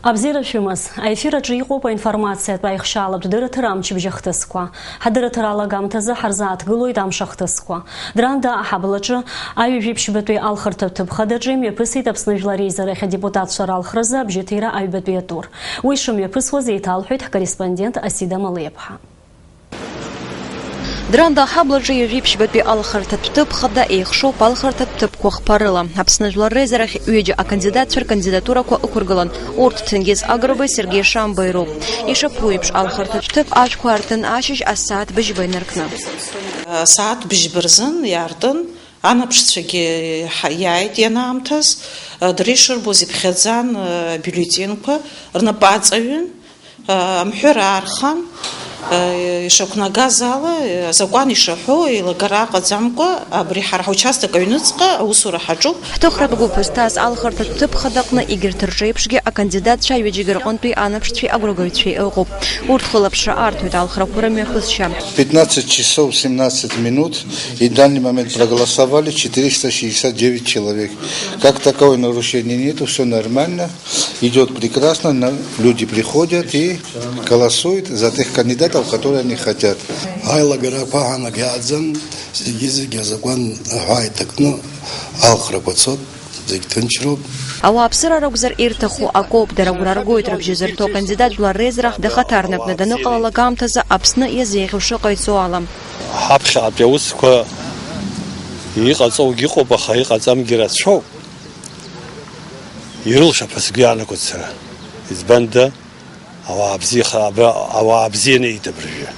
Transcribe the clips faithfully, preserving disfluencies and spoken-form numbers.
Абзиара шәымаз, аефир аҿы иҟоуп аинформациатә аихшьаалатә дырраҭара амчыбжь ахҭысқәа. Ҳадырраҭара алагамҭазы ҳарзааҭгылоит амш ахҭысқәа. Драндаҳа аблаҿы аҩажәи ԥшьбатәи алхырҭатә ҭыԥ хадаҿы имҩаԥысит Аԥсны Жәлар Реизарахь адепутатцәа ралхразы абжьыҭира аҩбатәи атур. Уи шымҩаԥысуаз еиҭалҳәеит ҳкорреспондент Асида Малеиԥҳа. Драндаҳа аблаҿы ҩажәи ԥшьбатәи алхырҭатә ҭыԥ хада еихшоуп алхырҭатә ҭыԥқәа хԥа рыла. Аԥсны Жәлар Реизарахь ҩыџьа акандидатцәа ркандидатурақәа ықәыргылан, урҭ Ҭенгиз Агроба, Сергеи Шамба ироуп. Ишаԥу еиԥш, алхырҭатә ҭыԥ ашәқәа аартын ашьыжь асааҭ быжьба инаркны. Асааҭ быжьба рзын иаартын, анаԥшцәагьы ҳа-, иааит ианаамҭаз, дара ишырбоз иԥхьаӡан, бюллетенқәа рнапы аҵаҩын. Амҳәыр аархан, ишақәнагаз ала, азакәан ишаҳәо, еилагара ҟаӡамкәа, абри ҳара ҳучасток аҩныҵҟа аусура ҳаҿуп. Ҳҭыхратә гәыԥ зҭаз алхырҭатә ҭыԥ хадаҟны егьырҭ рҿеиԥшгьы акандидатцәа ҩыџьагьы рҟынтәи анаԥшцәеи агәыргаҩцәеи ыҟоуп. Урҭ хылаԥшра арҭоит алхрақәа рымҩаԥысшьа. Пятнадцать часов семнадцать минут, и в данный момент проголосовали четыреста шестьдесят девять человек. Как таковое нарушение нету, всё нормально. Идёт прекрасно, на-, люди приходят и голосуют за тех кандидатов, которые они хотят. Аилагара ақәаҳанак иааӡан, зегьы-зегьы азакәан аҳәаа иҭакны алхрақәа цот, зегь ҭынчроуп. Ауааԥсыра ракәзар ирҭаху акоуп, дара агәра ргоит рыбжьы зырҭо акандидат Жәлар Реизарахь дахаҭарнакны даныҟалалак аамҭазы Аԥсны иазеиӷьу шыҟаиҵо ала. Ҳаԥхьаҟатәи аусқәа иҟаҵоугьы ыҟоуп, аха иҟаҵамгьы рацәоуп. Ирылшап ҳәа сгәы иаанагоит сара. Избанда, ауаа бзиаха-, абра, ауаа бзианы ииҭ абыржәы.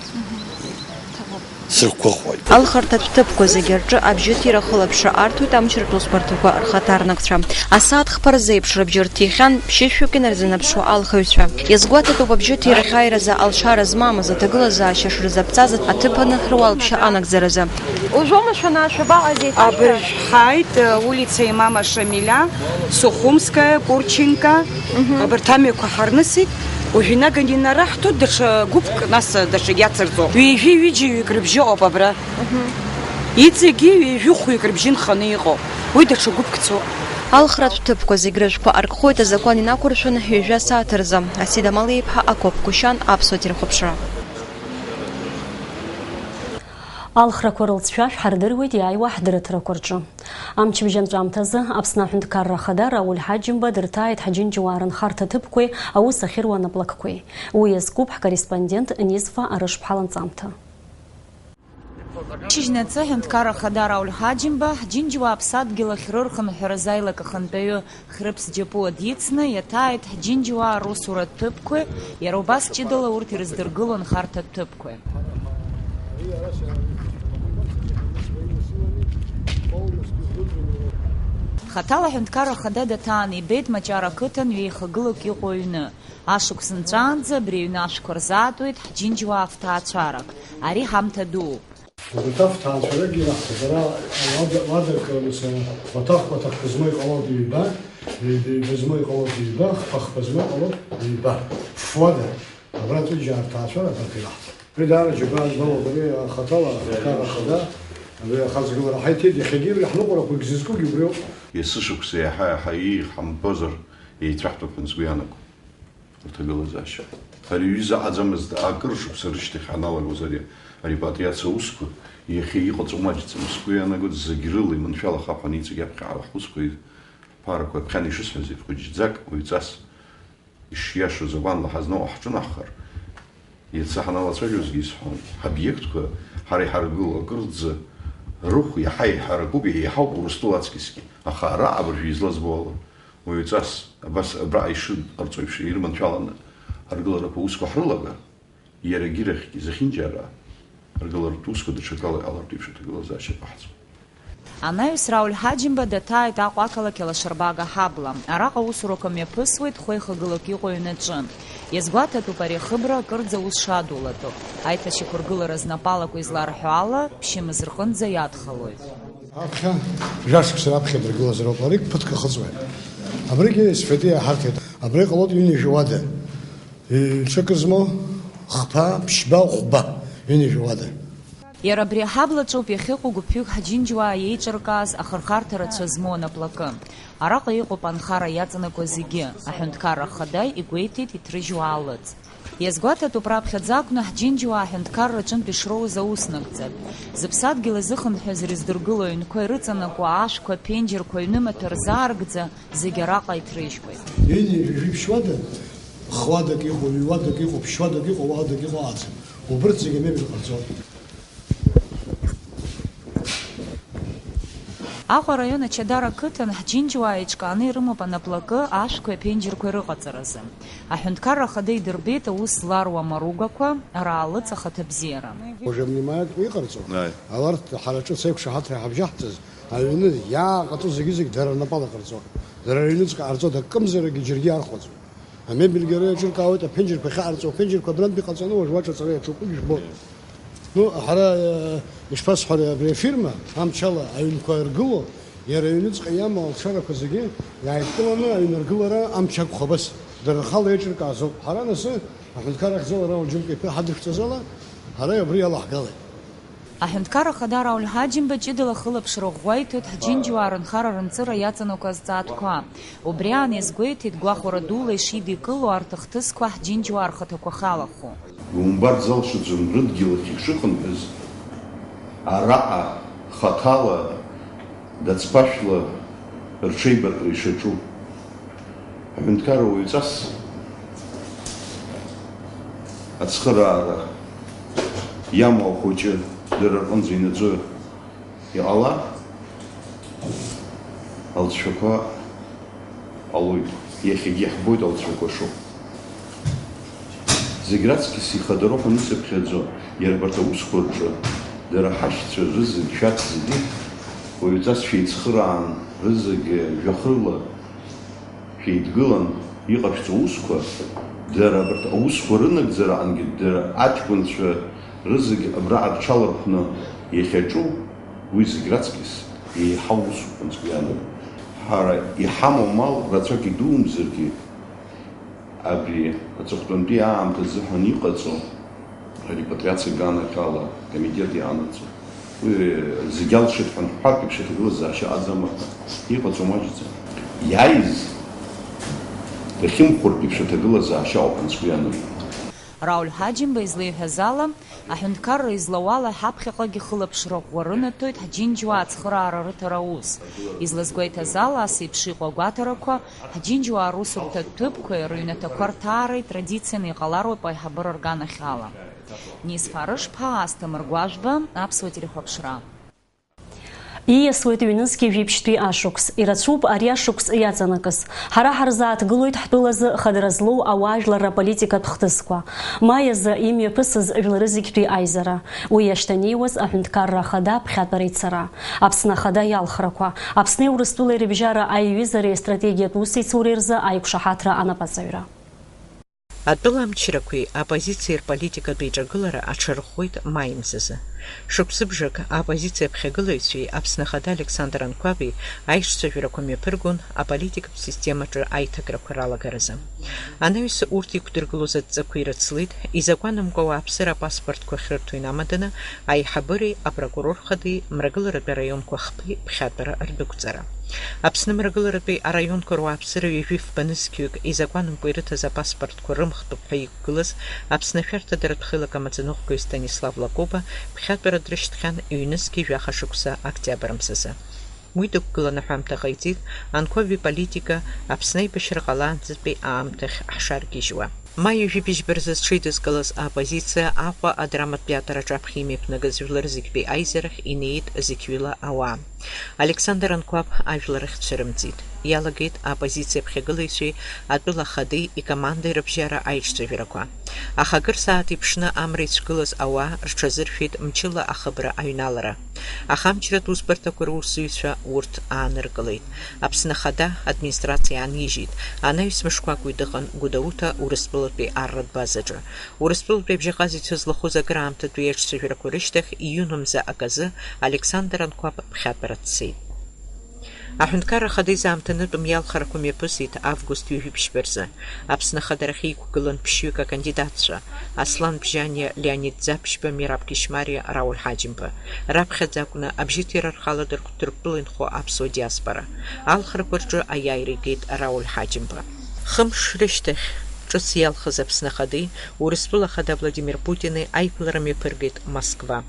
Срықәгәыӷуеит. Алхырҭатә ҭыԥқәа зегьы рҿы абжьыҭира хылаԥшра арҭоит амчратә усбарҭақәа рхаҭарнакцәа. Асааҭ хԥа рзеиԥш рыбжьы рҭихьан, ԥшьышәҩык инарзынаԥшуа алхыҩцәа. Иазгәаҭатәуп абжьыҭирахь аиразы алшара змамыз, аҭагылазаашьа шырзаԥҵаз аҭыԥаны руалԥшьа анагӡаразы. Уажәоума шәанаашәа, абаҟа зеиҭашәҳәа? Абыржә ҳааит, улица имама Шамиля, Сухумская, Курченко, мгм, абарҭ амҩақәа ҳарнысит. Уажә инаганы инараҳҭоит даҽа гәыԥк, нас даҽагьы ацырҵо. Ҩажәи ҩыџьаҩык рыбжьы ыҟоуп абра. Мгм. Иҵегьы ҩажәи хәҩык рыбжьы нханы иҟоуп. Уи даҽа гәыԥк цо. Алхратә ҭыԥқәа зегь рыжәқәа аркхоит азакәан инақәыршәаны ҩажәа сааҭ рзы. Асида Малеиԥҳа, Акоп Кушьан, Аԥсуа телехәаԥшра. Алхрақәа рылҵшәа шәҳардыруеит иааиуа ҳдырраҭарақәа рҿы. Амчыбжь анҵәамҭазы Аԥсны Аҳәынҭқарра Ахада Рауль Ҳаџьымба дырҭааит ҳџьынџьуаа рынхарҭа ҭыԥқәеи аус ахьыруа анаплакқәеи. Уи иазкуп ҳкорреспондент Низфа Арышԥҳа ланҵамҭа. Шьыжьнацы Аҳәынҭқарра Ахада Рауль Ҳаџьымба ҳџьынџьуаа аԥсадгьыл ахь рырхынҳәразы аилак ахантәаҩы Хьрыԥс Џьапуа дицны иаҭааит ҳџьынџьуаа русуратә ҭыԥқәеи, иара убас ҷыдала урҭ ирыздыргыло анхарҭатә ҭыԥқәеи. Хаҭала Аҳәынҭқарра Ахада даҭааны ибеит Маҷара ақыҭан ҩеихагылак иҟоу аҩны. Ашықәс нҵәаанӡа абри аҩны ашәқәа рзаатуеит ҳџьынџьуаа афҭаацәарак. Ари ҳамҭа дууп. Убарҭ афҭаацәаракгьы раҳҭоит. Ара уада-, уадак, мсым, уаҭах-уаҭахк змоу иҟалоит ҩба, ҩба, ҩба змоу иҟалоит ҩба, хԥа-хԥа змоу иҟалоит ҩба. Ффуада, абра ҵәыџьаа рҭаацәара абарҭ ираҳҭоит. Уи даара џьабаа збалоуп, ари ахаҭала, ахаҭа, ахада, абри ахаҵгылара ҳаиҭеит, иахьагьы абри ҳныҟәарақәа зызкугьы убриоуп. Есышықәса иаҳа-иаҳа ииҳамбозар еицәаҳтәуп ҳәа сгәы иаанагом. Рҭагылазаашьа. Ари аҩыза аӡамызт, акыр шықәса рышьҭахь ҳаналагоз ари арепатриациа аусқәа иахьа иҟаҵоу маҷӡам, сгәы иаанагоит, зегь рыла иманшәалахап ҳәа иҵегь аԥхьаҟала ҳусқәа ԥарақәа аԥхьан ишысҳәаз еиԥш, хәыҷӡак, уаҩҵас ишиашоу закәанла ҳазноуа ҳҿынаҳхар, иацы ҳаналацәажәозгьы исҳәон, ҳобиектқәа ҳара иҳаргыло акырӡа рыхә иаҳа еиҳаракуп, еиҳауп Урыстәыла аҵкьысгьы, аха ара абыржәы излазбо ала, уаҩҵас, абас абраҟа ишыҟарҵо еиԥш, ирманшәаланы аргыларақәа аусқәа ҳрылагар, иара егьирахьгьы зехьынџьаара аргыларатә усқәа даҽакала иҟалартә еиԥш аҭагылазаашьа аҟаҳҵоит. Анаҩс Рауль Ҳаџьымба даҭааит Аҟәа ақалақь Алашарбага ҳабла. Араҟа аусурақәа мҩаԥысуеит хәеихагылак иҟоу аҩнаҿы. Иазгәаҭатәуп ари ахыбра акырӡа аус шадулатәу. Аиҭашьақәыргылара знапалақәа изларҳәо ала, ԥшьымз рҟынӡа иадхалоит. Аԥхьа жәашықәса раԥхьа дыргылазароуп, аригь ԥыҭк ахыҵуеит. Абригьы есфети иаҳарҭеит. Абра иҟалоит ҩынҩажәа уада. Ҩ-, ҽык змоу хԥа, ԥшьба, хәба, ҩынҩажәа уада. Иара абри аҳаблаҿоуп иахьыҟоу гәыԥҩык ҳџьынџьуаа еиҿыркааз ахырхарҭа рацәа змоу анаплакы. Араҟа иҟоуп анхара иаҵанакуа зегьы, аҳәынҭқарра ахада игәеиҭеит иҭрыжьуа аалыҵ. Иазгәаҭатәуп раԥхьаӡа акәны ҳџьынџьуаа аҳәынҭқарра аҿынтә ишроуз аус нагӡатә. Зыԥсадгьыл азыхынҳәыз ирыздыргыло аҩнқәа ирыҵанакуа ашәқәа, аԥенџьырқәа, аҩнымаҭәа рзааргӡа зегь араҟа иҭрыжьуеит. Ҩынҩажәи жәиԥшь уада, хҩадак иҟоу, ҩуадак иҟоу, ԥшьуадак иҟоу, уаадак иҟоу ааӡам. Убырҭ зегь амебель ҟарҵон. Аҟәа араион Ачадара ақыҭан ҳџьынџьуаа еиҿкааны ирымоуп анаплакы ашәқәеи аԥенџьырқәеи рыҟаҵаразы. Аҳәынҭқарра ахада идырбеит аус зларуа амаругақәа, раалыҵ ахаҭабзиара. Уажәы амнимаиатә иҟарҵо, Аи. Аларҭ ҳара ҿыц аиқәшаҳаҭра ҳабжьаҳҵаз, аҩны иааҟаҵо зегьы-зегь дара рнапала ҟарҵо. Дара рыҩныҵҟа ҟарҵо, дакымзарагьы џьаргьы архәаӡом. Амебельгьы ара иаҿыркаауеит, аԥенџьырқәа ахьаҟарҵо, аԥенџьырқәа абрантә иҟаҵаны уажә уаҿаҵара иаҿуп, ижәбо. Ну, ҳара, э, ишԥасҳәари, абри афирма, амчала аҩнқәа иргыло, иара иҩныҵҟа иамоу алшарақәа зегьы иааидкыланы аҩныргылара амч акәхап, абас, дара рхала еиҿыркаазоуп. Ҳара нас аҳәынҭқар ахьӡала ара уаџьынтә иаԥы ҳадышәҵазала, ҳара абри иалаҳгалеит. Аҳәынҭқар ахада Рауль Ҳаџьымба ҷыдала ахылаԥшра ӷәӷәа иҭоит ҳџьынџьуаа рынхара рынҵыра иаҵанакуа азҵаатәқәа. Убри аан иазгәеиҭеит, гәахәара дула ишидикыло арҭ ахҭысқәа ҳџьынџьуаа рхаҭақәа ахьалахәу. Иумбар залшаӡом рыдгьыл ахь ишыхынҳәыз, араҟа хаҭала, дац-ԥашәла рҽеибаркра ишаҿу. Аҳәынҭқарра уаҩҵас ацхыраара иамоу ахәыҷы дара рҟынӡа инаӡо иҟалар, алҵшәақәа ҟалоит, иахьагьы иаҳбоит алҵшәақәа шыҟоу. Зегь раҵкьыс ихадароуп аныҵыԥхьаӡо, иара абарҭ аусқәа рҿы дара ҳашьцәа рызегь шәаҭ зегьы уаҩҵас шәеицхыраан, рызегь жәахырла шәеидгылан иҟашәҵо аусқәа, дара абарҭ аусқәа рынагӡараангьы дара аҷкәынцәа рызегь абра рҽалархәны иахьаҿу, уи зегь раҵкьыс еиҳау усуп, анцәа ианаго. Ҳара иҳамоу амал рацәак идумзаргьы, абри аҵыхәтәантәи аамҭа азыҳәан иҟаҵоу арепатриациа аганахьала акомитет иаанагӡо. Уи зегь алшеит ҳәа анҳәартә еиԥш аҭагылазаашьа аӡам аха, иҟаҵо маҷӡам. Иааиз дахьымхәыртә еиԥш аҭагылазаашьа ауп анцәа ианаго. Рауль Ҳаџьымба излеиҳәаз ала, аҳәынҭқарра излауала ҳаԥхьаҟагьы хылаԥшра ӷәӷәа рынаҭоит ҳџьынџьуаа ацхыраара рыҭара аус. Излазгәеиҭаз ала, ас еиԥш иҟоу агәаҭарақәа ҳџьынџьуаа русурҭатә ҭыԥқәеи рыҩнаҭақәа рҭаареи традицианы иҟалароуп аиҳабыра рганахьала. Нисфа Рышԥҳа, Асҭамыр Гәажәба, Аԥсуа телехәаԥшра. Ииасуеит ҩнызқьи жәиԥшьтәи ашықәс. Ирацәоуп ари ашықәс иаҵанакыз. Ҳара ҳарзааҭгылоит ҳтәылазы хадара злоу ауаажәларра аполитикатә хҭысқәа. Маи азы имҩаԥысыз жәларызегьтәи аизара. Уи иашьҭанеиуаз аҳәынҭқарра ахада аԥхьатәара ицара. Аԥсны ахада иалхрақәа. Аԥсни Урыстәылеи рыбжьара аиҩызареи астратегиатә усеицуреи рзы аиқәшаҳаҭра анапаҵаҩра. Атәыла амчрақәеи аоппозициеи рполитикатә еиҿагылара аҽарӷәӷәеит маи мзазы. Шықәсыбжак аоппозициа аԥхьагылаҩцәеи Аԥсны Ахада Александр Анқәаби аиҿцәажәарақәа мҩаԥыргон аполитикатә системаҿы аиҭакрақәа ралагаразы. Анаҩс урҭ иқәдыргылоз адҵақәа ирыцлеит, изакәанымкәа ауааԥсыра апаспортқәа ахьрырҭо инамаданы аиҳабыреи апрокурор хадеи Мрагыларатәи араионқәа хԥеи ԥхьатәара рдәықәҵара. Аԥсны Мрагыларатәи араионқәа руааԥсыра ҩажәи фба нызқьҩык изакәанымкәа ирыҭаз апаспортқәа рымхтәуп ҳәа иқәгылаз Аԥсны ашәарҭадаратә хеилак амаӡаныҟәгаҩ Станислав Лакоба ԥхьатәара дрышьҭхьан ҩнызқьи жәаха шықәса октиабр мзазы. Уи дықәгыланы аҳәамҭа ҟаиҵеит Анқәаби иполитика Аԥсны аибашьра ҟалаанӡатәи аамҭахь ҳшаргьежьуа. Ма ҩажәи быжьба рзы зҽеидызкылаз аоппозициа Аҟәа адраматә театр аҿаԥхьа имҩаԥнагаз жәлар зегьтәи аизарахь инеит зықьҩыла ауаа. Александр Анқәаб ажәлар ахь дцәырымҵит. Иалагеит аоппозициа аԥхьагылаҩцәеи атәыла ахадеи икомандеи рыбжьара аиҿцәажәарақәа. Аха акыр сааҭ иԥшны амра ицәгылаз ауаа рҽазыршәеит мчыла ахыбра аҩналара. Аха амчратә усбарҭақәа русзуҩцәа урҭ ааныркылеит. Аԥсны Ахада администрациа аанижьит. Анаҩс мышқәак уи дыҟан Гәдоуҭа Урыстәылатәи арратә базаҿы. Урыстәылатәи абжьаҟазацәа злахәыз акыраамҭатәи аиҿцәажәарақәа рышьҭахь, июн мза аказы Александр Анқәаб ԥхьатәара дцеит. Аҳәынҭқарра Ахада изы аамҭанытәым иалхрақәа мҩаԥысит август ҩажәи ԥшьба рзы. Аԥсны Ахадара ахьеиқәгылан ԥшьҩык акандидатцәа, Аслан Бжьаниа, Леонид Ӡаԥшьба, Мераб Кьышьмариа, Рауль Ҳаџьымба. Раԥхьаӡа акәны абжьыҭира рхала дырхәҭыртәыла инхо аԥсуа диаспора. Алхрақәа рҿы аиааира игеит Рауль Ҳаџьымба. Хымш рышьҭахь ҿыц иалхыз Аԥсны Ахадеи Урыстәыла Ахада Владимир Путини аиԥылара мҩаԥыргеит Москва.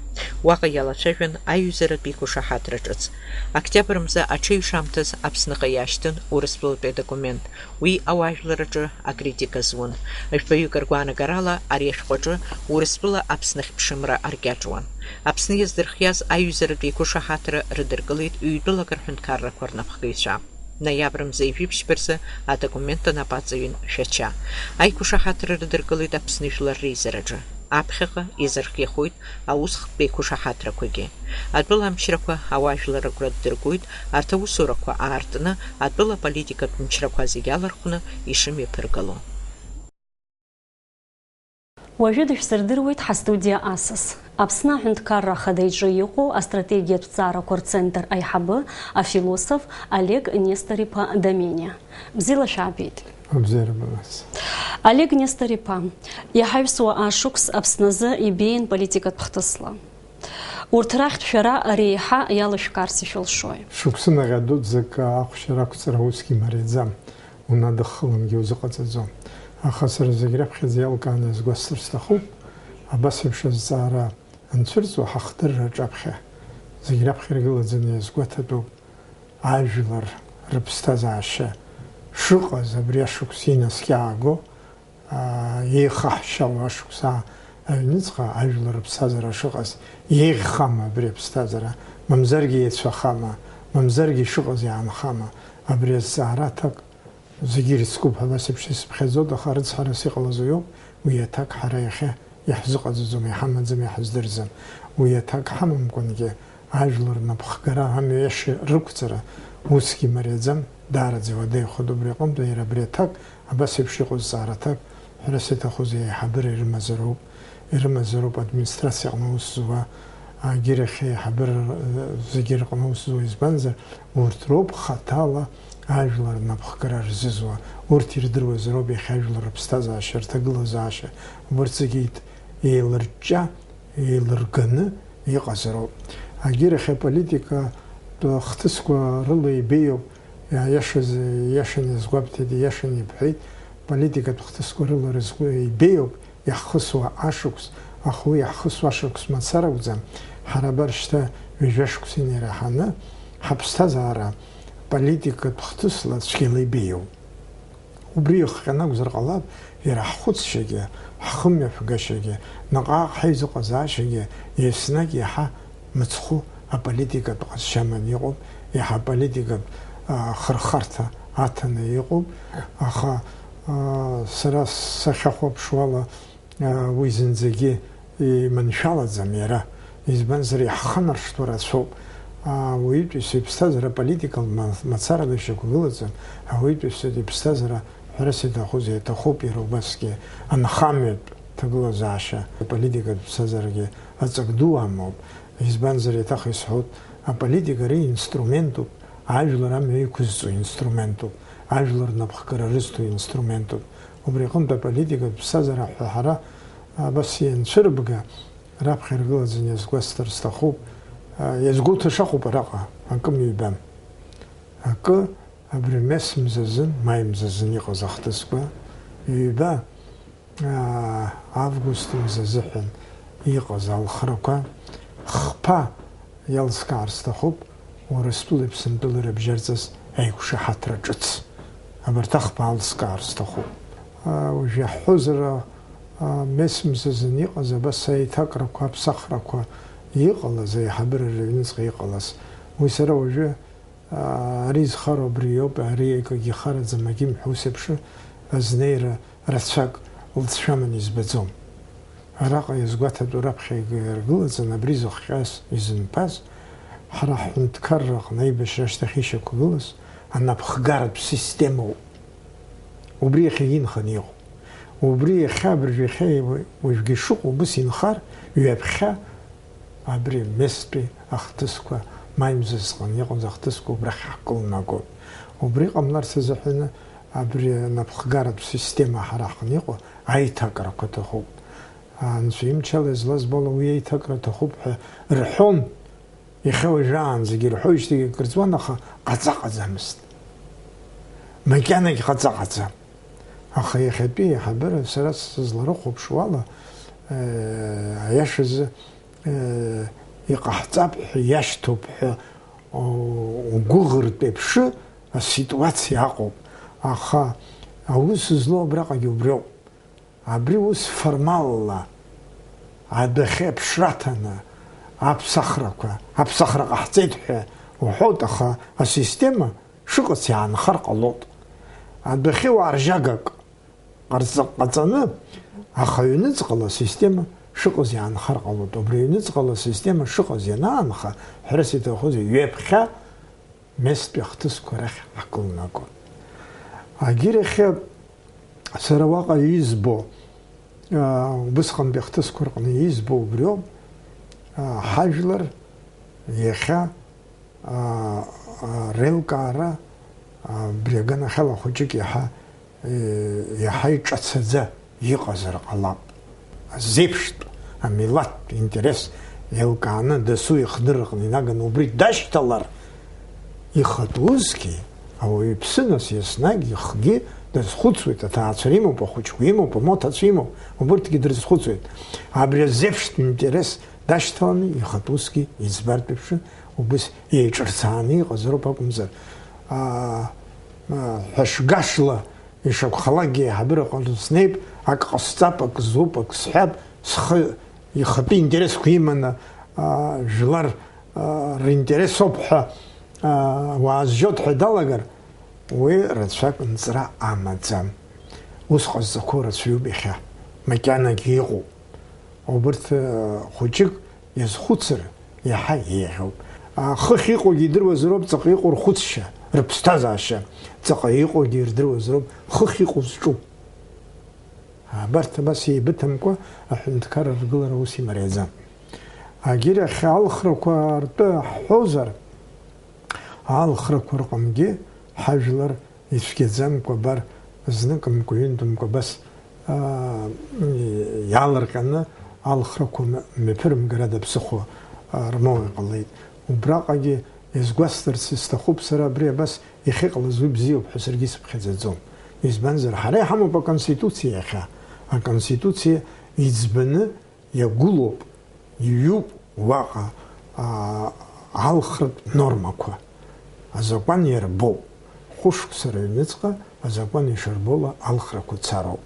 Уаҟа иалацәажәан аиҩызаратә еиқәышаҳаҭра ҿыц. Октиабр мза аҽеиҩшамҭаз Аԥсныҟа иаашьҭын Урыстәылатәи адокумент. Уи ауаажәлар рҿы акритика зун. Жәпаҩык ргәаанагарала, ари ашәҟәаҿы Урыстәыла Аԥсны ахьԥшымра аркьаҿуан. Аԥсны иаздырхиаз аиҩызаратә еиқәышаҳаҭра рыдыркылеит ҩтәылак рҳәынҭқаррақәа рнапхгаҩцәа. Ноиабр мза ҩажәи ԥшьба рзы адокумент анапаҵаҩын Шәача. Аиқәышаҳаҭра рыдыркылеит Аԥсны Жәлар реизараҿы. Аԥхьаҟа иазырхиахоит аусхтә еиқәышаҳаҭрақәагьы. Атәыла амчрақәа ауаажәлар агәра ддыргоит, арҭ аусурақәа аартны, атәыла аполитикатә мчрақәа зегьы алархәны ишымҩаԥыргало. Уажәы дышәсырдыруеит ҳастудиа асас. Аԥсны аҳәынҭқарра ахада иҿы иҟоу астратегиатә ҵаарақәа рцентр аиҳабы, афилософ Олег Нестор-иԥа Домениа. Бзиала шәаабеит. Абзиара бымаз. Олег Нестор-иԥа, иҳаҩсуа ашықәс Аԥсназы ибеиан политикатә хҭысла. Урҭ рахьтә шәара реиҳа иалышәкаарц ишәылшои? Шықәсы наҟьа дуӡӡак ахәшьара ақәҵара усгьы мариаӡам, унадыххыламгьы узыҟаҵаӡом. Аха сара зегь раԥхьаӡа иалкааны иазгәасҭар сҭахуп, абас еиԥш азҵаара анцәырҵуа ҳахдырра аҿаԥхьа зегь раԥхьа иргылаӡаны иазгәаҭатәуп ажәлар рыԥсҭазаашьа шыҟаз абри ашықәс инаскьааго, аа, еихаҳшьало ашықәс аҩныҵҟа ажәлар рыԥсҭазаара шыҟаз. Еиӷьхама абри аԥсҭазаара, мамзаргьы еицәахама, мамзаргьы ишыҟаз иаанхама? Абри азҵаара аҭак зегьы ирыцкуп ҳәа абас еиԥш исыԥхьаӡоит, аха рыцҳарас иҟалаз уиоуп, уи аҭак ҳара иахьа иаҳзыҟаҵаӡом, иҳамаӡам, иаҳздырӡом. Уи аҭак ҳамамкәангьы, ажәлар рнапхгара, амҩа иаша рықәҵара усгьы мариаӡам, даараӡа иуадаҩхоит. Убри аҟынтә иара абри аҭак, абас еиԥш иҟоу зҵаара аҭак, ҳәарас иаҭахузеи, аиҳабыра ирымазароуп, ирымазароуп администрациа аҟны аус зуа, агьырахь аиҳабыра зегьы рҟны аус зуа, избанзар, урҭ роуп хаҭала ажәлар рнапхгара рзызуа, урҭ ирдыруазароуп иахьа ажәлар рыԥсҭазаашьа, рҭагылазаашьа, убарҭ зегьы еит-, еилырҷҷа, еилырганы иҟазароуп. Агьырахь аполитикатә хҭысқәа рыла ибеиоуп, иа-, иашаз, иашаны иазгәабҭеит, иашаны ибҳәеит, политикатә хҭысқәа рыла рызгәы ибеиоуп иаҳхысуа ашықәс, аха уи иаҳхысуа ашықәс мацара акәӡам, ҳара абар шьҭа ҩажәа шықәса инареиҳаны ҳаԥсҭазаара политикатә хҭысла цәгьала ибеиоуп. Убри иахҟьаны акәзар ҟалап, иара ҳхәыцшьагьы, ҳхымҩаԥгашьагьы, наҟ-ааҟ ҳаизыҟазаашьагьы еснагь иаҳа мыцхәы аполитикатә ҟазшьа аманы иҟоуп, иаҳа аполитикатә, а, хырхарҭа аҭаны иҟоуп, аха, а, сара сахьахәаԥшуала, уи зынӡагьы иманшәалаӡам иара, избанзар, иаҳханаршҭуа рацәоуп. Ауаҩытәыҩса иԥсҭазаара аполитикала ма-, мацарала ишьақәгылаӡам, ауаҩытәыҩса иԥсҭазаара, ҳәарас иаҭахузеи, иаҭахуп иара убасгьы анхамҩатә ҭагылазаашьа, аполитикатә ԥсҭазаарагьы аҵак ду амоуп. Избанзар, еиҭах исҳәоит, аполитика ари инструментуп, ажәлар амҩа иқәызҵо инструментуп, ажәлар рнапхгара рызҭо инструментуп. Убри аҟынтә аполитикатә ԥсҭазаара ҳәа ҳара абас ианцәырбга, раԥхьа иргылаӡаны иазгәасҭар сҭахуп, а, иазгәоуҭаша ыҟоуп араҟа, акы мҩбам. Акы абри Мес мзазын, Маи мзазын иҟаз ахҭысқәа, ҩба, аа, август мза азыҳәан иҟаз алхрақәа, хԥа иалскаар сҭахуп, Урыстәылеи Аԥсынтәылеи рыбжьарҵаз аиқәшаҳаҭра ҿыц. Абарҭ ахԥа алскаар сҭахуп. Аа, уажә иаҳҳәозар, аа, Мес мзазын иҟаз абас аиҭакрақәа, аԥсахрақәа иҟалаз, аиҳабыра рыҩныҵҟа иҟалаз, уи сара уажәы Ари зхароу абри иоуп, ари акгьы ихараӡам, акгьы имҳәо, ус еиԥш азнеира рацәак лҵшәаман избаӡом. Араҟа иазгәаҭатәу раԥхьа иргылаӡаны абри зыхҟьаз, изынԥаз, ҳара ҳҳәынҭқарра аҟны аибашьра ашьҭахь ишьақәгылаз анапхгаратә системоуп. Убри иахьагьы инханы иҟоуп. Убри иахьа, абыржә иахьа, уажәгьы ишыҟоу убыс инхар, ҩаԥхьа Абри Местәи ахҭысқәа Маи мзызҟан иҟаз ахҭысқәа убрахь ҳкылнагон. Убри ҟамларц азыҳәаны абри анапхгаратә система ҳара ҳҟны иҟоу аиҭакрақәа ҭахуп. Анцәа имчала излазбо ала уи аиҭакра ҭахуп ҳәа рҳәон, иахьа уажәраанӡагьы рҳәоижьҭеигьы акыр ҵуан, аха ҟаҵа-ҟаӡамызт. Макьанагь ҟаҵа-ҟаӡам. Аха иахьатәи аиҳабыра, сара сызларыхәаԥшуала, э, аиашазы, э, иҟаҳҵап ҳәа, иашьҭоуп ҳәа, о, угәыӷыртә еиԥшы аситуациа аҟоуп. Аха аус злоу абраҟагьы убриоуп. Абри ус формалла адәахьы аԥшра аҭаны аԥсахрақәа, аԥсахра ҟаҳҵеит ҳәа уҳәоит, аха асистема шыҟац иаанхар ҟалоит. Адәахьы уааржьагак ҟарҵ-, ҟаҵаны, аха аҩныҵҟала асистема шыҟаз иаанхар ҟалоит. Убри аҩныҵҟала асистема шыҟаз ианаанха, ҳәарас иҭахузеи, ҩаԥхьа Местәи ахҭысқәа рахь ҳкылнагон. Агьырахьы сара уаҟа избо, аа, убысҟантәи ахҭысқәа рҟны избо убриоуп, аа, ҳажәлар иахьа, аа, аа, реилкаара, аа, абри аганахьала хәыҷык иаҳа иаҳа иҿацаӡа иҟазар ҟалап. Зеиԥштә амилаҭтә интерес еилкааны дасу ихдырраҟны инаганы убри дашьҭалар, ихатә усгьы, ауаҩы иԥсы нас еснагь ихгьы дазхәыцуеит, аҭаацәара имоуп, ахәыҷқәа имоуп, амоҭацәа имоуп, убырҭгьы дрызхәыцуеит. Абри азеиԥштә интерес дашьҭаланы ихатә усгьы иӡбартә еиԥш убыс еиҿырцааны иҟазароуп акәымзар, аа, аа, ҳәашгашла Ишакәхалакгьы, аиҳабыраҟны снеип, ак ҟасҵап, ак зуп, ак сҳәап, схы ихатәы интересқәа иманы, аа, жәлар, аа, ринтерес ауп ҳәа, аа, уаазжьот ҳәа далагар, уи рацәак нҵра амаӡам. Ус ҟазҵақәоу рацәаҩуп иахьа, макьанагьы иҟоуп. Убырҭ, э, хәыҷык иазхәыцыр иаҳа еиӷьуп. А, хыхь иҟоугьы идыруазароуп ҵаҟа иҟоу рхәыцшьа, рыԥсҭазаашьа. Ҵаҟа иҟоугьы ирдыруазароуп хыхь иҟоу зҿу. Абарҭ абас еибыҭамкәа аҳәынҭқарра ргылара ус имариаӡам. Агьырахь алхрақәа ртәы ҳҳәозар, алхрақәа рҟынгьы ҳажәлар ицәгьаӡамкәа, абар, зныкымкәа, ҩынтәымкәа абас, аа, иаалырҟьаны алхрақәа м-, мҩаԥырымгарада ԥсыхәа, аа, рмоуа иҟалеит. Убраҟагьы иазгәасҭарц исҭахуп сара, абри абас иахьыҟалаз уи бзиоуп ҳәа саргьы исыԥхьаӡаӡом. Избанзар, ҳара иҳамоуп аконституциа иахьа. Аконституциа иӡбаны иагәылоуп, иҩуп уаҟа, аа, алхратә нормақәа. Азакәан иарбоуп. Хәышықәса рыҩныҵҟа азакәан ишарбола алхрақәа цароуп.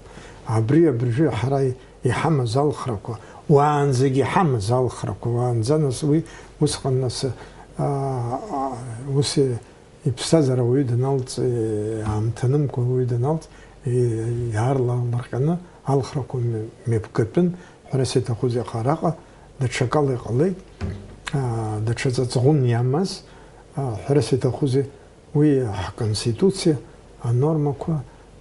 Абри абыржәы ҳара иҳамаз алхрақәа, уаанӡагьы иҳамаз алхрақәа, уаанӡа нас уи усҟан нас, аа, аа, ус Иԥсҭазаара ауаҩы даналҵ, аамҭанымкәа ауаҩы даналҵ, иаарла алырҟьаны алхрақәа мҩаԥгатәын, ҳәарас иаҭахузеи, аха араҟа даҽакала иҟалеит, аа, даҽа ҵаҵӷәын иамаз, аа, ҳәарас иаҭахузеи, уи ҳконституциа анормақәа,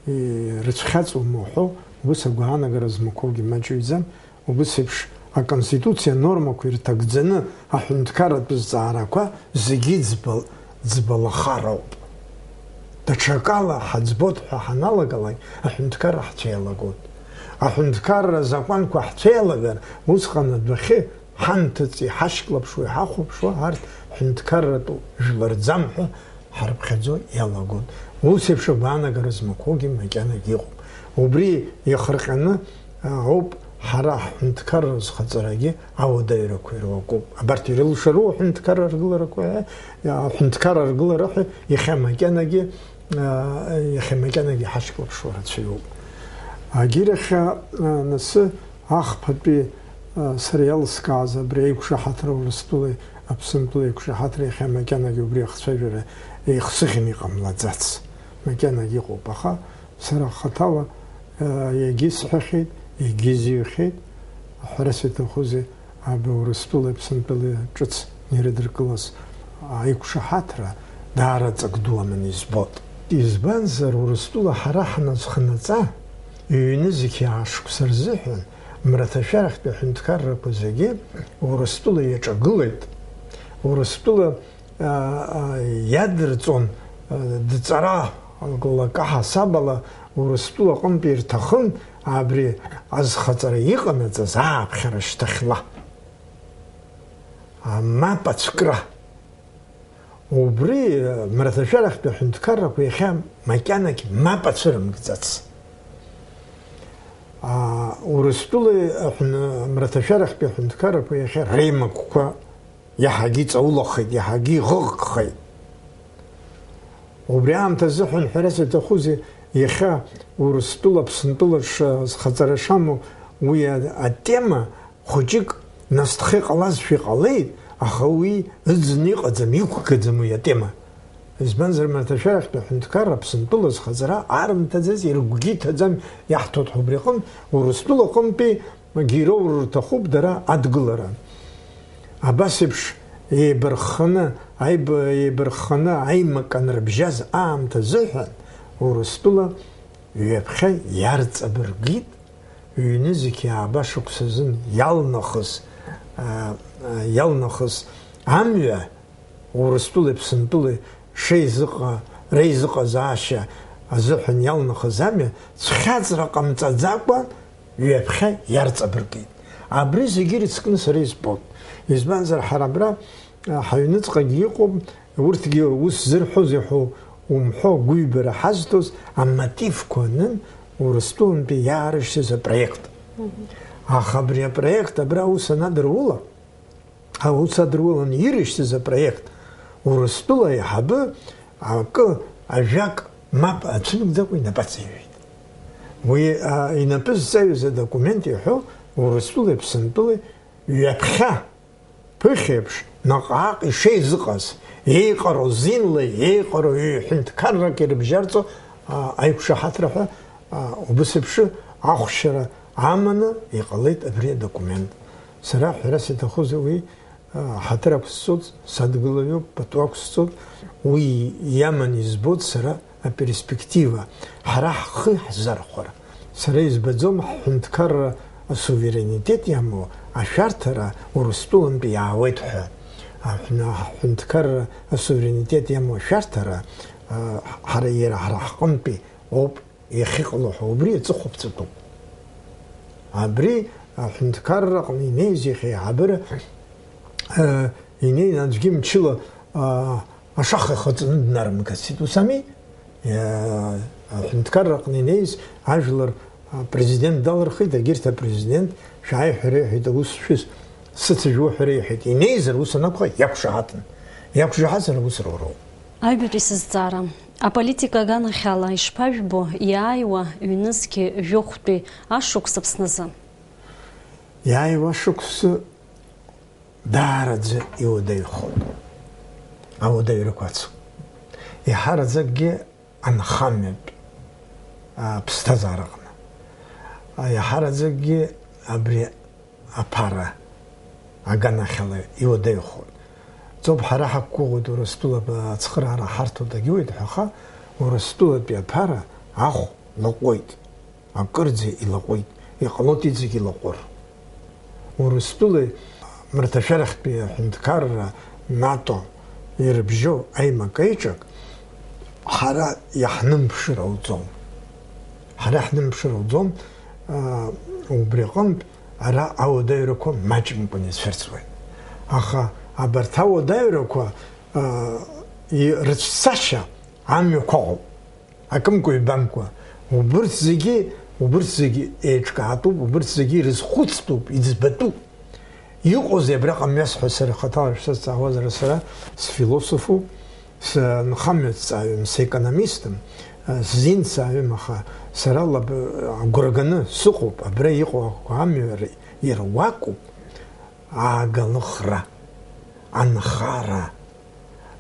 и-, рыцәхьаҵуама уҳәо, ус агәаанагара змақәоугьы маҷыҩӡам, Убыс еиԥш, аконституциа анормақәа ирҭагӡаны аҳәынҭқарратә зҵаарақәа зегьы ӡбал-, ӡбалахароуп. Даҽакала ҳаӡбот ҳәа ҳаналагалак, аҳәынҭқарра ҳцәеилагот. Аҳәынҭқарра азакәанқәа ҳцәеилагар, усҟан адәахьы ҳанҭыҵ, иҳашьклаԥшуа, иҳахәаԥшуа арҭ ҳәынҭқарратә жәлар рӡам ҳәа ҳарԥхьаӡо иалагон. Ус еиԥш агәаанагара змақәоугьы макьанагьы иҟоуп. Убри иахырҟьаны, а, ауп ҳара ҳҳәынҭқарра зхаҵарагьы ауадаҩрақәа ируакуп. Абарҭ ирылшару аҳәынҭқарра аргыларақәа, а, аҳәынҭқарра аргылара ҳәа иахьа макьанагьы, а, иахьа макьанагьы ҳашьклаԥшуа рацәаҩуп. Агьырахь, а, насы Ахԥатәи, а, сара иалыскааз абри аиқәшаҳаҭра Урыстәылеи Аԥсынтәылеи аиқәшаҳаҭра иахьа макьанагьы убри ахцәажәара еихсыӷьны иҟамлаӡац. Макьанагьы иҟоуп, аха сара хаҭала, а, иагьысҳәахьеит, иагьизыҩхьеит, ҳәарас иаҭахузеи, абри Урыстәылеи Аԥсынтәылеи ҿыц ирыдыркылаз аиқәшаҳаҭра даара ҵак ду аманы избот. Избанзар, Урыстәыла ҳара ҳназхнаҵа, ҩ-нызқь ааи шықәса рзыҳәан, мраҭашәарахьтәи аҳәынҭқаррақәа зегьы Урыстәыла иаҿагылеит. Урыстәыла а, а, иадырҵон, а, дҵара лакы ҳасабала Урыстәыла аҟынтәи ирҭахын абри азхаҵара иҟанаҵаз ааԥхьара шьҭахьла. А, мап ацәкра. Убри, а, мраҭашәарахьтәи аҳәынҭқаррақәа иахьа макьанагь мап ацәырымгӡац. А, Урыстәылеи аҳәны-, мраҭашәарахьтәи аҳәынҭқаррақәа иахьа реимакқәа иаҳагьы иҵаулахеит, иаҳагьы иӷыӷкхеит. Убри аамҭазыҳәан ҳәарас иаҭахузеи, иахьа Урыстәыла Аԥсынтәыла ш-, зхаҵара шамоу уи а-, атема хәыҷык насҭха иҟалазшәа иҟалеит, аха уи ыӡны иҟаӡам, иқәгаӡам уи атема. Избанзар, мраҭашәарахьтәи аҳәынҭқарра Аԥсынтәыла зхаҵара арымҭаӡаз, иргәгьы иҭаӡам, иаҳҭоит ҳәа убри аҟынтә, Урыстәыла аҟынтәи Герои рҭахуп дара адгылара. Абас еиԥш еибархханы, аиб-, еибархханы аимак анрыбжьаз аамҭа азыҳәан Урыстәыла ҩаԥхьа иарҵабыргит, ҩнызқьи ааба шықәса азын иалнахыз, а, а, иалнахыз амҩа Урыстәылеи Аԥсынтәылеи шеизыҟа-, реизыҟазаашьа азыҳәан иалнахыз амҩа цәхьаҵра ҟамҵаӡакәа ҩаԥхьа иарҵабыргит. Абри зегьы ирыцкны сара избоит. Избанзар, ҳара абра, а, ҳаҩныҵҟагьы иҟоуп, урҭгьы ус зырҳәозеи ҳәа умҳәо, агәыҩбара ҳазҭоз амотивқәа анын Урыстәылантәи иаарышьҭыз апроект. Мгм. Аха абри апроект абра аус анадырула, Аус адырулан ирышьҭыз апроект Урыстәыла аиҳабы акы, ажәак мап ацәымгӡакәа инапы аҵаҩит. Уи, а, инапы зҵаҩыз адокумент иҳәо Урыстәылеи Аԥсынтәылеи ҩаԥхьа, ԥыхьеиԥш, наҟ-ааҟ ишеизыҟаз, еиҟароу зинла, еиҟароу ҩ-ҳәынҭқаррак ирыбжьарҵо, а, аиқәшаҳаҭра ҳәа, а, убыс еиԥш ахәшьара аманы иҟалеит абри адокумент. Сара ҳәарас иаҭахузеи уи, а, ҳаҭыр ақәсҵоит, садгылаҩуп, пату ақәсҵоит, уи иаман избоит сара аперспектива, ҳара ҳхы ҳзархәар. Сара избаӡом ҳҳәынҭқарра асуверенитет иамоу ашәарҭара Урыстәылантәи иаауеит ҳәа. Аҳәны-, ҳҳәынҭқарра асуверенитет иамоу ашәарҭара, а, ҳара, иара ҳара ҳҟынтәи ауп иахьыҟало ҳәа убри аҵыхәаԥҵәатәуп. Абри аҳәынҭқарраҟны инеиз иахьа аиҳабыра, э, инеин аӡәгьы мчыла, а, ашаха ихаҵаны днарымгацит, ус ами? Э, аҳәынҭқарраҟны инеиз ажәлар апрезидент далырхит, егьырҭ апрезидент шәааи ҳәа реиҳәеит, аус шәыз, сыцыжәуа ҳәа реиҳәеит. Инеизар, ус анакәха, иақәшаҳаҭын. Иақәшаҳаҭыр аус руроуп. Аҩбатәи сызҵаара. Аполитика аганахьала ишԥажәбо, иааиуа ҩнызқьи жәохәтәи ашықәс Аԥсназы? Иааиуа ашықәсы даараӡа иуадаҩхоит. Ауадаҩрақәа ацуп. Иаҳараӡакгьы анхамҩатә, а, ԥсҭазаараҟны. А, иаҳараӡакгьы абри аԥара аганахьала иуадаҩхоит. Ҵоуп, ҳара ҳақәгәыӷуеит, Урыстәыла ацхыраара ҳарҭо дагьуеит ҳәа, аха Урыстәылатәи аԥара ахә лаҟәуеит, акырӡа илаҟәуеит, иҟалоит иҵегь илаҟәыр. Урыстәылеи мраҭашәарахьтәи аҳәынҭқарра, нато ирыбжьоу аимак-аиҿак ҳара иаҳнымԥшыр ауӡом. Ҳара иаҳнымԥшыр ауӡом, аа, убри аҟынтә ара ауадаҩрақәа маҷымкәан ицәырҵуеит. Аха абарҭ ауадаҩрақәа, аа, и-, рыцәцашьа амҩақәа ыҟоуп. Акымкәа-ҩбамкәа, убырҭ зегьы, убырҭ зегьы еиҿкаатәуп, убырҭ зегьы ирызхәыцтәуп, иӡбатәуп. Иҟоузеи абраҟа мҩасҳәа сара хаҭала шәсазҵаауазар, сара сфилософуп, сынхамҩаҭҵааҩым, секономистым, сзинҵааҩым, аха сара лаб-, агәра ганы сыҟоуп, абра иҟоу амҩа р-, ируакуп, ааглыхра, анхара,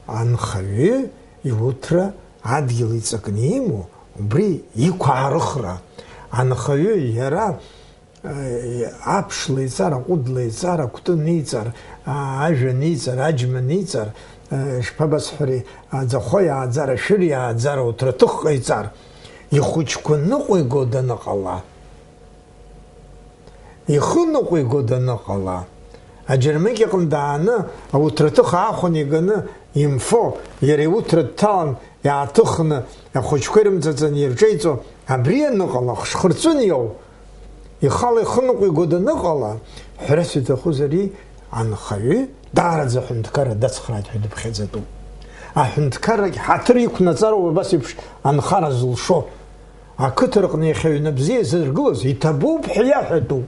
анхаҩы иуҭра адгьыл иҵакны имоу, убри иқәаарыхра. Анхаҩы иара, э, аԥш леиҵар, аҟәыд леиҵар, акәты ниҵар, а-, ажәа ниҵар, аџьма ниҵар, э, ишԥабасҳәари, аӡахәа иааӡар, ашәыр иааӡар, ауҭраҭых ҟаиҵар, ихәыҷқәа ныҟәиго даныҟала, ихы ныҟәиго даныҟала, аџьармыкьаҟны дааны, ауҭраҭых аахәаны иганы, Имфо, иара иуҭра дҭалан, иааҭыхны, ахәыҷқәа ирымҵаҵаны ирҿеиҵо, абри аныҟала, хшхырҵәын иоу, ихала ихы ныҟәиго даныҟала, ҳәарас иҭахузар, анхаҩы даараӡа аҳәынҭқарра дацхрааит ҳәа дыԥхьаӡатәуп. Аҳәынҭқаррагь ҳаҭыр иқәнаҵароуп абас еиԥш анхара зылшо. Ақыҭа рҟны иахьа аҩны бзиа зыргылаз иҭабуп ҳәа иаҳәатәуп.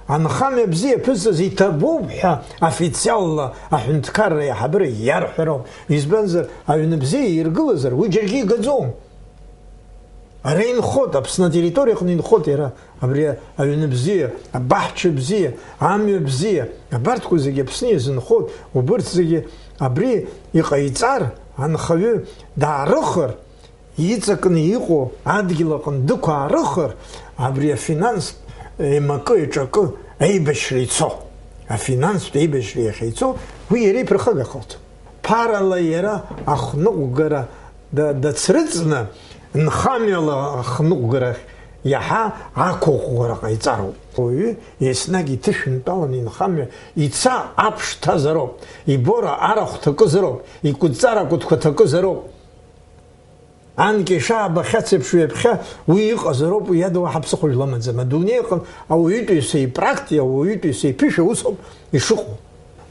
Анхамҩа бзиа ԥызҵаз иҭабуп ҳәа официалла аҳәынҭқарра аиҳабыра иарҳәароуп. Избанзар, аҩны бзиа иргылазар, уи џьаргьы игаӡом. Ара инхоит, Аԥсны атерриториаҟны инхоит иара, абри аҩны бзиа, абаҳча бзиа, амҩа бзиа, абарҭқәа зегьы Аԥсны иазынхоит, убырҭ зегьы абри иҟаиҵар, анхаҩы даарыхыр, иҵакны иҟоу адгьыл аҟны дықәаарыхыр, абри афинанстә еимакы-еиҿакы аибашьра ицо, афинанстә еибашьра иахьеицо, уи иара иԥырхагахарц. Ԥарала иара ахныҟәгара да-, дацрыҵны, нхамҩала ахныҟәгарахь иаҳа ақәыӷәӷәара ҟаиҵароуп. Ауаҩы еснагь иҭышәынтәаланы инхамҩа ица аԥш ҭазароуп, ибора арахә ҭакызароуп, икәытҵара акәытқәа ҭакызароуп. Анкьа ишаабахьац еиԥш ҩаԥхьа уи иҟазароуп, уи иада уаҳа ԥсыхәа жәла амаӡам. Адунеи аҟны ауаҩытәыҩса ипракти-, ауаҩытәыҩса иԥышәа усоуп ишыҟоу.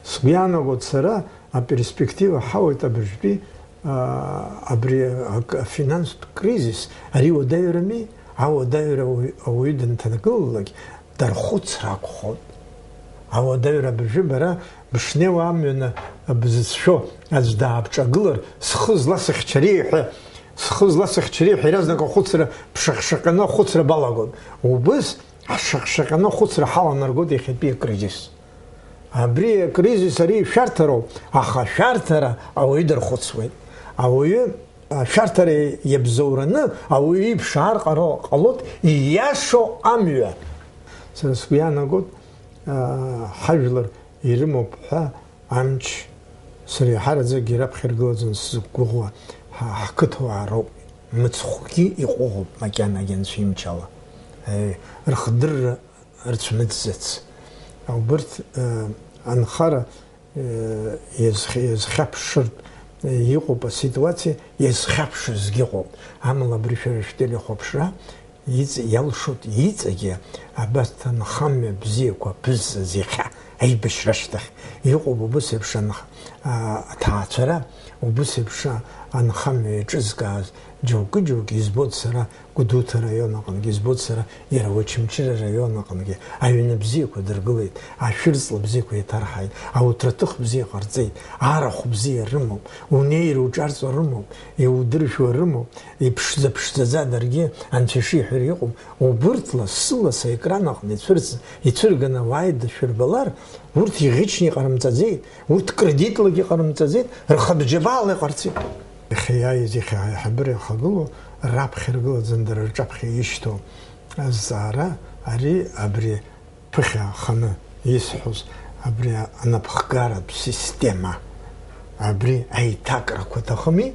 Сгәы иаанагоит сара аперспектива ҳауеит абыржәтәи, аа, абри ак-, афинанстә кризис, ари уадаҩрами, ауадаҩра ауаҩ-, ауаҩы дынҭагылалак, дархәыцра акәхоит. Ауадаҩра абыржәы бара бышнеиуа амҩаны бзыцәшәо аӡә даабҿагылар, схы зласыхьчари ҳәа, схы зласыхьчари ҳәа иаразнак ахәыцра, бшаҟь-шаҟьаны ахәыцра балагоит. Убыс ҳшаҟь-шаҟьаны ахәыцра ҳаланаргоит иахьатәи акризис. Абри акризис ари ишәарҭароуп, аха ашәарҭара ауаҩы дархәыцуеит. Ауаҩы ашәарҭара иабзоураны ауаҩы иԥшаар ҟаро-, ҟалоит ииашоу амҩа. Сара сгәы иаанагоит, аа, ҳажәлар ирымоуп ҳәа амч, сара иаҳараӡакгьы раԥхьа иргылаӡаны сзықәгәыӷуа ҳа-, ҳқыҭауаа роуп. Мыцхәгьы иҟәыӷоуп макьанагьы анцәа имчала. Аиеи, рхдырра рцәмыӡӡац. Убырҭ, э, анхара, э, иазх-, иазхьаԥшыртә, э, иҟоуп аситуациа, иазхьаԥшызгьы ыҟоуп. Амала абри шәара шәтелехәаԥшра иҵ-, иалшоит иҵегьы абарҭ анхамҩа бзиақәа ԥызҵаз иахьа аибашьра ашьҭахь. Иҟоуп убыс еиԥш анх-, а, аҭаацәара, убыс еиԥш анхамҩа иаҿызкааз џьоукы-џьоукы избоит сара, Гәдоуҭа араион аҟынгьы избоит сара, иара Очамчыра араион аҟынгьы аҩны бзиақәа дыргылеит, ашәырҵла бзиақәа еиҭарҳаит, ауҭраҭых бзиа ҟарҵеит, арахә бзиа рымоуп, унеир уҿарҵо рымоуп, иудыршәуа рымоуп, иԥшӡа-ԥшӡаӡа даргьы анцәа ишиҳәара иҟоуп, убырҭ лассы-лассы аекран аҟны ицәырҵ-, ицәырганы уааи дышәырбалар, урҭ иӷьычны иҟарымҵаӡеит, урҭ кредитлагьы иҟарымҵаӡеит, рхатә џьабаала иҟарҵеит. Иахьа иааиз, иахьа аиҳабыра иахагылоу раԥхьа иргылаӡаны дара рҿаԥхьа ишьҭоу азҵаара, ари абри ԥыхьа аханы исҳәоз, абри анапхгаратә система, абри аиҭакрақәа аҭахыми,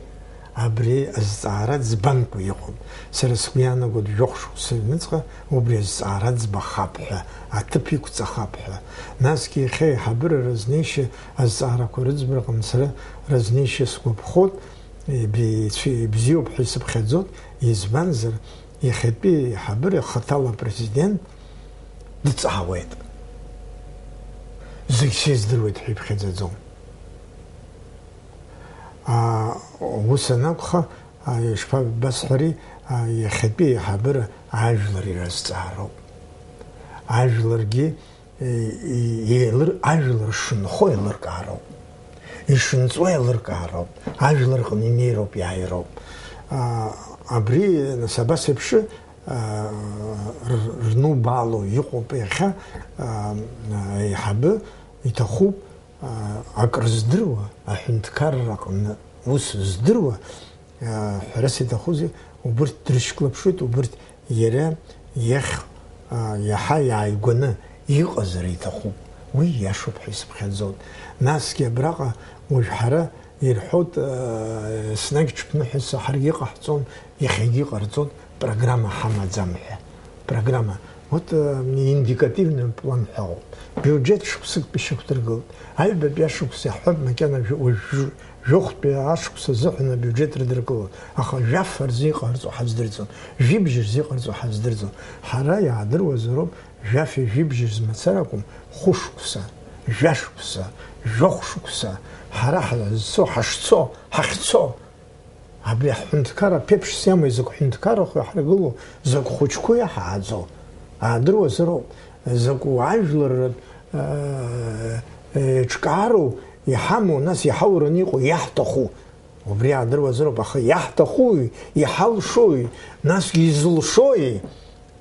абри азҵаара ӡбамкәа иҟоуп. Сара сгәы иаанагоит, жәохә шықәса аҩныҵҟа убри азҵаара ӡбахап ҳәа аҭыԥ иқәҵахап ҳәа. Насгьы иахьа аиҳабыра разнеишьа азҵаарақәа рыӡбараҟны сара разнеишьа сгәаԥхоит, иб-, ицәи-, ибзиоуп ҳәа исыԥхьаӡоит, избанзар, иахьатәи аиҳабыра хаҭала апрезидент дҵаауеит. Зегь сеиздыруеит ҳәа иԥхьаӡаӡом. Аа, ус анакәха, аа, ишԥабасҳәари, аа, иахьатәи аиҳабыра ажәлар иразҵаароуп. Ажәларгьы, е, е, еилыр-, ажәлар шынхо еилыркаароуп. Ишынҵуа еилыркаароуп. Ажәлар рҟны инеироуп, иааироуп. Аа, абри, нас, абас еиԥш, аа, р-, рнубаало иҟоуп иахьа, аа, аиҳабы иҭахуп, аа, акрыздыруа, аҳәынҭқарраҟны ус здыруа, аа, ҳәарас иҭахузеи, убырҭ дрышьклаԥшуеит, убырҭ иара иахь, аа, иаҳа иааигәаны иҟазар иҭахуп. Уи иашоуп ҳәа исыԥхьаӡоит. Насгьы абраҟа уажә ҳара ирҳәоит, аа, еснагь ҽԥныҳәа ҳаргьы иҟаҳҵон, иахьагьы иҟарҵоит, программа ҳамаӡам ҳәа. Программа Вот, э, индикативный план ҳәа ауп. Биуџьеҭ шықәсыктәи шьақәдыргылт. Аҩбатәи ашықәс иаҳҳәап, макьана жәа-, уажә жәа-, жәохәтәи ашықәс азыҳәан абиуџьеҭ рыдыркылон. Аха жәаф рзы иҟарҵо ҳаздырӡом, жәибжь рзы иҟарҵо ҳаздырӡом. Ҳара иаадыруазароуп, жәафи жәибжь рзы мацара акәым, хәышықәса, жәашықәса, жәохә шықәса, ҳара ҳазцо, ҳашцо, ҳахьцо. Абри аҳәынҭқарра ԥеиԥшс иамои, закә ҳәынҭқаррахои ҳаргыло, закә хәыҷқәоу иаҳааӡо? Аадыруазароуп, закә ажәлар, э, еиҿкаароу иҳамоу, нас иҳаураны иҟоу, иаҳҭаху. Убри аадыруазароуп, аха иаҳҭахуи, иҳалшои, насгьы изылшои?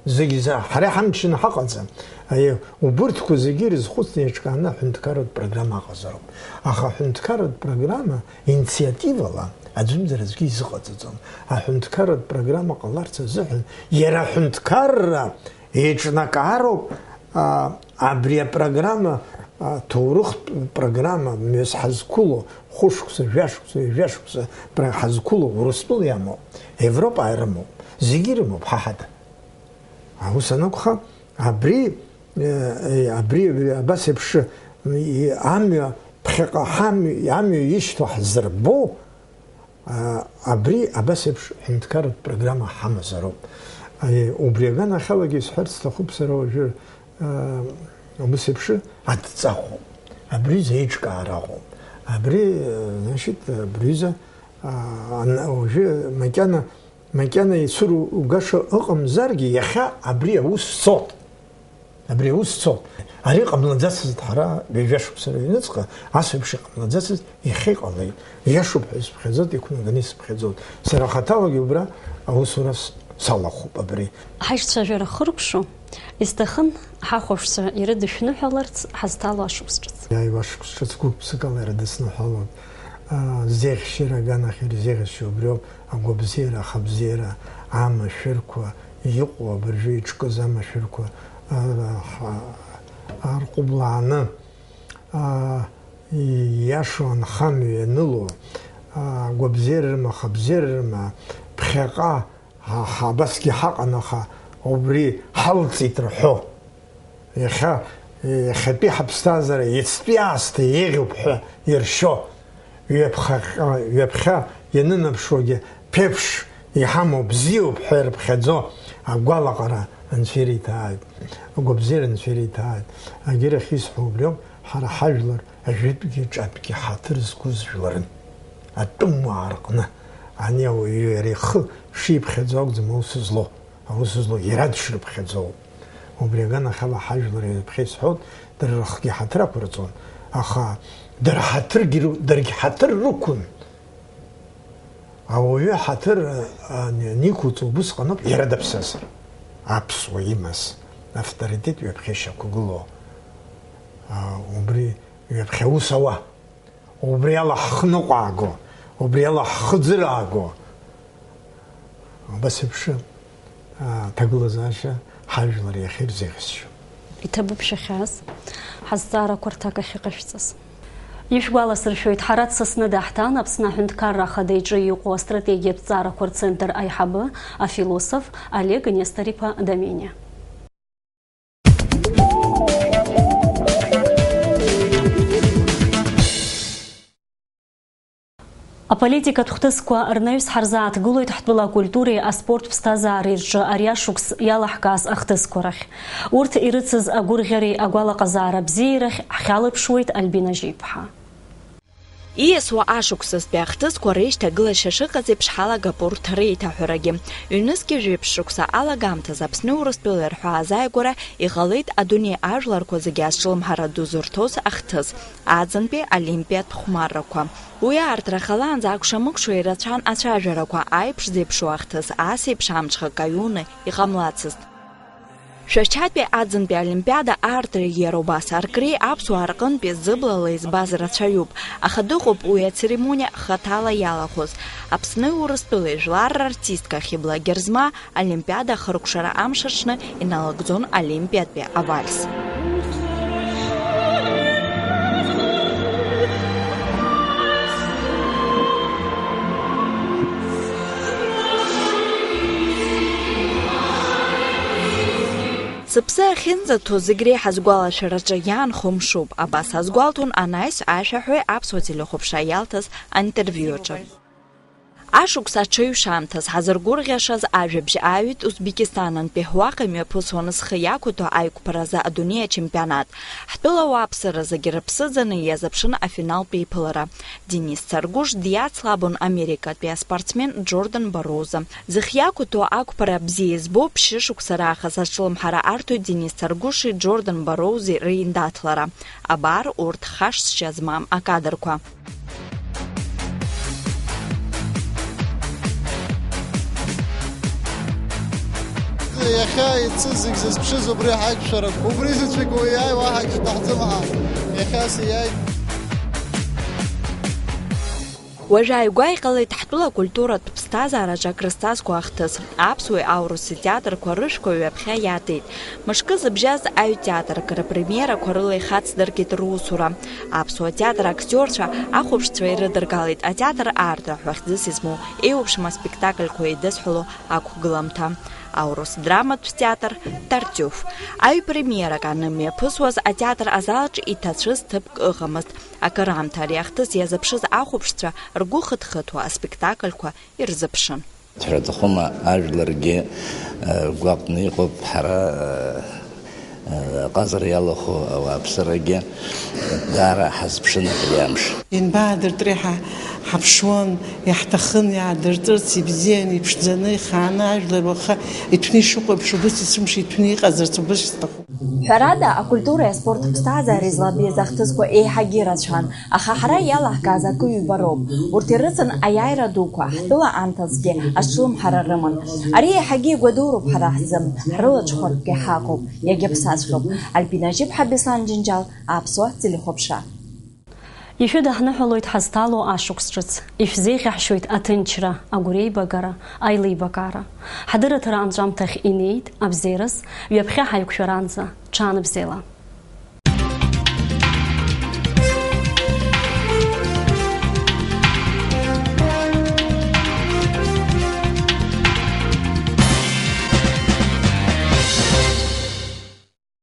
Зегь за, ҳара иҳамчны ҳаҟаӡам. Аиеи, убырҭқәа зегьы ирызхәыцны еиҿкааны аҳәынҭқарратә программа аҟазароуп. Аха аҳәынҭқарратә программа инициативала аӡәымзар аӡәгьы изыҟаҵаӡом. Аҳәынҭқарратә программа ҟаларц азыҳәан иара аҳәынҭқарра еиҿнакаароуп, а, абри апрограмма, а, ҭоурыхтә программа мҩас ҳазқәыло, хәышықәса, жәашықәса, ҩажәашықәса пра-, ҳазқәыло Урыстәыла иамоуп, Европа ирымоуп, зегьы ирымоуп, ҳа ҳада. Аус анакәха, абри, э, э, абри, абри абас еиԥш, э, амҩа ԥхьаҟа ҳамҩа, амҩа ишьҭоу ҳзырбо, а, абри абас еиԥш ҳәынҭқарратә программа ҳамазароуп. Э, убри аганахьалагьы исҳәарц сҭахуп сара уажәы, э, убас еиԥш адҵахәоуп. Абри изы еиҿкаара ыҟоуп. Абри, э, значит, абри изы, а, ан-, уажәы макьана Макьана ицәыругаша ыҟамзаргьы, иахьа абри аус цот. Абри аус цот. Ари ҟамлаӡацызт ҳара ҩажәа шықәса рыҩныҵҟа, ас еиԥш иҟамлаӡацызт, иахьа иҟалеит. Иашоуп ҳәа исыԥхьаӡоит, иқәнаганы исыԥхьаӡоит. Сара хаҭалагьы убра аусура с-, салахәуп абри. Ҳаишьцәажәара хыркәшо, исҭахын ҳахәаԥшцәа ирыдышәныҳәаларц ҳазҭало ашықәс ҿыц. Иааиуа ашықәс ҿыц гәык-ԥсыкала ирыдысныҳәалон. Аа, зеӷьшьара аганахь ирзеӷьасшьо убриоуп. Агәабзиара, ахабзиара, амашәырқәа, иҟоу абыржәы иҿкыз амашәырқәа, а, ҳа-, арҟәыблааны, а, ииашоу анхамҩа ианыло, а, агәабзиара рыма, ахабзиара рыма, ԥхьаҟа, ҳа, ҳа, абасгьы ҳаҟан, аха убри ҳалҵит рҳәо. Иахьа, иахьатәи ҳаԥсҭазаара иацтәи аасҭа еиӷьуп ҳәа иршьо, ҩаԥхьаҟа-, ҩаԥхьа ианынаԥшуагьы ԥеиԥш иҳамоу бзиоуп ҳәа ирыԥхьаӡо агәалаҟара анцәа ириҭааит, агәабзиара анцәа ириҭааит. Агьырахь исҳәо убриоуп, ҳара ҳажәлар ажәытәгьы ҿатәгьы ҳаҭыр зқәыз жәларын. Атәымуаа рҟны ани ауаҩы иара ихы шиԥхьаӡо акәӡам аус злоу. Аус злоу иара дшрыԥхьаӡоу. Убри аганахьала ҳажәлар ирыԥхьа исҳәоит, дара рыхгьы ҳаҭыр ақәырҵон, аха дара ҳаҭыргьы ры-, даргьы ҳаҭыр рықәын. Ауаҩы ҳаҭыр, а, ани-, аниқәуҵо убысҟаноуп иара даԥсазар. Аԥсуа имаз авторитет ҩаԥхьа ишьақәгылоу, а, убри ҩаԥхьа аус ауа. Убри ала ҳхы ныҟәааго, убри ала ҳхы ӡырааго, убас еиԥш, а, ҭагылазаашьа ҳажәлар иахьа ирзеиӷьасшьо. Иҭабуп шәахьааз, ҳазҵаарақәа рҭак ахьыҟашәҵаз. Ишәгәаласыршәоит, ҳара дсасны даҳҭан Аԥсны Аҳәынҭқарра Ахада иҿы иҟоу астратегиатә ҵаарақәа рцентр аиҳабы, афилософ Олег Нестор-иԥа Домениа. Аполитикатә хҭысқәа рнаҩс ҳарзааҭгылоит ҳтәыла акультуреи аспорт ԥсҭазаареи рҿы ари ашықәс иалаҳкааз ахҭысқәа рахь. Урҭ ирыцыз агәырӷьареи агәалаҟазаара бзиеи рахь ҳхьалаԥшуеит Альбина Жьеиԥҳа. Ииасуа ашықәсазтәи ахҭысқәа реишьҭагылашьа шыҟаз еиԥш ҳалагап урҭ реиҭаҳәарагьы. Ҩнызқьи жәиԥшь шықәса алагамҭаз Аԥсни Урыстәылеи рҳәаа азааигәара иҟалеит адунеи ажәларқәа зегьы азҿлымҳара ду зырҭоз ахҭыс, аӡынтәи Олимпиатә хәмаррақәа. Уи аартра ҟалаанӡа акәша-мыкәша ирацәан ацәажәарақәа, аиԥш зеиԥшу ахҭыс ас еиԥш амҽхак аиуны иҟамлацызт. Шәачатәи аӡынтәи Олимпиада аартреи иара убас аркреи аԥсуаа рҟынтәи зыблала избаз рацәаҩуп, аха дыҟоуп уи ацеремониа хаҭала иалахәыз. Аԥсни Урыстәылеи жәлар рартистка Хьыбла Герзма Олимпиада ахыркәшара амш аҽны иналагӡон олимпиатәи авальс. Сыԥсы ахьынӡаҭоу зегь реиҳа сгәалашәараҿы иаанхо мшуп, абас азгәалҭон анаҩс ашәаҳәаҩ аԥсуа телехәаԥшра иалҭаз аинтервиуаҿы. Ашықәс аҽаҩшамҭаз ҳазыргәырӷьашаз ажәабжь ааҩит Узбекистанынтәи уаҟа имҩаԥысуан зхы иақәиҭу аиқәԥаразы адунеи ачемпионат. Ҳтәыла ауааԥсыра зегьы рыԥсыӡаны иазыԥшын афиналтә еиԥылара. Денис Царгәыш диацлабон Америкатәи аспортсмен Џордан Бароуза. Зхы иақәиҭу ақәԥара бзиа избо ԥшьышықәса раахыс аҿлымҳара арҭоит Денис Царгәыши Џордан Бароузи реиндаҭлара. Абар урҭ хашҭшьа змам акадрқәа. Иахьа иацы зегь зызԥшыз убри ҳаиқәшәарақәа. Убри заҵәык уиааи уаҳа акгьы ҭаҳӡом ҳа. Иахьа сиааит. Уажә ааигәа иҟалеит ҳтәыла акультуратә ԥсҭазаараҿы акрызҵазкуа ахҭыс. Аԥсуеи аурыси театрқәа рышәқәа ҩаԥхьа иаатит. Мышкы зыбжьаз аҩ театрк рыпремиерақәа рыла ихацдыркит русура. Аԥсуа театр актиорцәа ахәаԥшцәа ирыдыргалеит атеатр аартра ҳәа хьӡыс измоу еиуеиԥшым аспектакльқәа еидызҳәало ақәгыламҭа. Аурыс драматә театр Тартиуф. Аҩ премиерак анымҩаԥысуаз атеатр азалаҿ иҭацәыз ҭыԥк ыҟамызт. Акыраамҭа ари ахҭыс иазыԥшыз ахәаԥшцәа ргәы хыҭхыҭуа аспектакльқәа ирзыԥшын. Ҳәара аҭахума, ажәларгьы, э, гәаҟны иҟоуп, ҳара, э, э, аҟазара иалахәу ауааԥсырагьы даара ҳазԥшын абри амш. Ианбаадыртри ҳәа ҳаԥшуан, иаҳҭахын иаадыртырц, ибзиан, иԥшӡаны, ихааны, ажәлар уаха иҭәны ишыҟоу еиԥш, убыс есымша иҭәны иҟазарц, убыс сҭахуп. Ҳәарада, акультуреи аспорт ԥсҭазаареи злабиз ахҭысқәа еиҳагьы ирацәан, аха ҳара иалаҳкааз акы ҩба роуп. Урҭ ирыцын аиааира дуқәа, ҳтәыла анҭыҵгьы аҿлымҳара рыман. Ари еиҳагьы игәадуроуп ҳара ҳзы, ҳрылаҽхәартәгьы ҳаҟоуп, иагьаԥсаҵәҟьоуп. Альбина Жьыԥҳа, Беслан Џьынџьал, Аԥсуа телехәаԥшра. Ишәыдаҳныҳәалоит ҳазҭало ашықәс ҿыц, ишәзеиӷьаҳшьоит аҭынчра, агәреибагара, аилибакаара. Ҳадырраҭара анҵәамҭахь инеит, абзиараз, ҩаԥхьа ҳаиқәшәаранӡа, ҽаанбзиала.